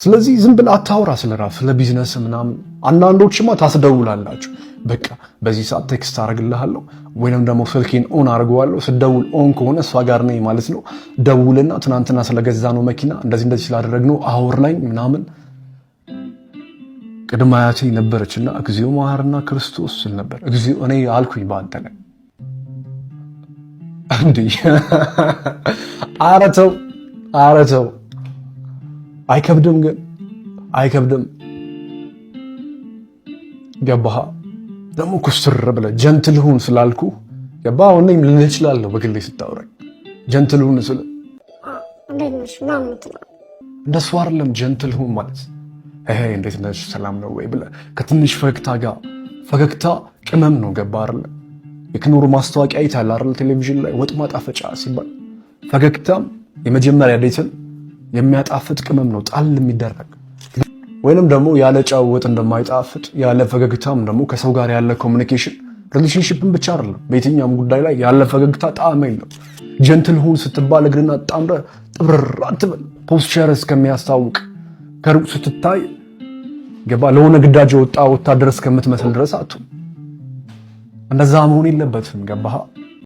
ስለዚህ ዝም ብለህ አታውራ ስለ ራስህ፣ ስለ ቢዝነስ ምናምን። አንዳንዶችማ ታስደውላላችሁ። በቃ በዚህ ሰዓት text አደርግልሃለሁ ወይንም ደግሞ ስልኬን on አድርገዋለሁ። ስደውል on ከሆነ እሷ ጋር ነኝ ማለት ነው። ደውልና ትናንትና ስለገዛነው መኪና እንደዚህ እንደዚህ ስላደረግነው አውራኝ ምናምን። ቅድመ አያቴ ነበረችና እግዚኦ መሐረነ ክርስቶስ ስል ነበር። እግዚኦ እኔ አልኩኝ በአንተ ላይ እንዴ! ኧረ ተው፣ ኧረ ተው። አይከብድም ግን አይከብድም። ገባህ? ደግሞ ኩስትር ብለህ gentle ሁን ስላልኩ ገባህ? አሁን እኔም ልልህ እችላለሁ በግሌ ስታወራኝ gentle ሁን ስል እንዴት ነሽ ምናምን ትላለህ። እንደሱ አይደለም gentle ሁን ማለት። Hey፣ እንዴት ነሽ፣ ሰላም ነው ወይ ብለህ ከትንሽ ፈገግታ ጋር። ፈገግታ ቅመም ነው። ገባህ አይደለ? የክኖር ማስታወቂያ አይተሃል አይደል? ቴሌቪዥን ላይ ወጥ ማጣፈጫ ሲባል ፈገግታም የመጀመሪያ date ን የሚያጣፍጥ ቅመም ነው ጣል የሚደረግ። ወይንም ደግሞ ያለ ጨው ወጥ እንደማይጣፍጥ ያለ ፈገግታም ደግሞ ከሰው ጋር ያለ communication፣ relationship ን ብቻ አይደለም፣ በየትኛውም ጉዳይ ላይ ያለ ፈገግታ ጣዕም የለው። Gentle ሁን ስትባል እግርና ጣምረ ጥብርር አትበል። Posture እስከሚያስታውቅ፣ ከሩቅ ስትታይ ገባ ለሆነ ግዳጅ የወጣ ወታደር እስከምትመስል ድረስ አትሁን። እንደዛ መሆን የለበትም። ገባህ?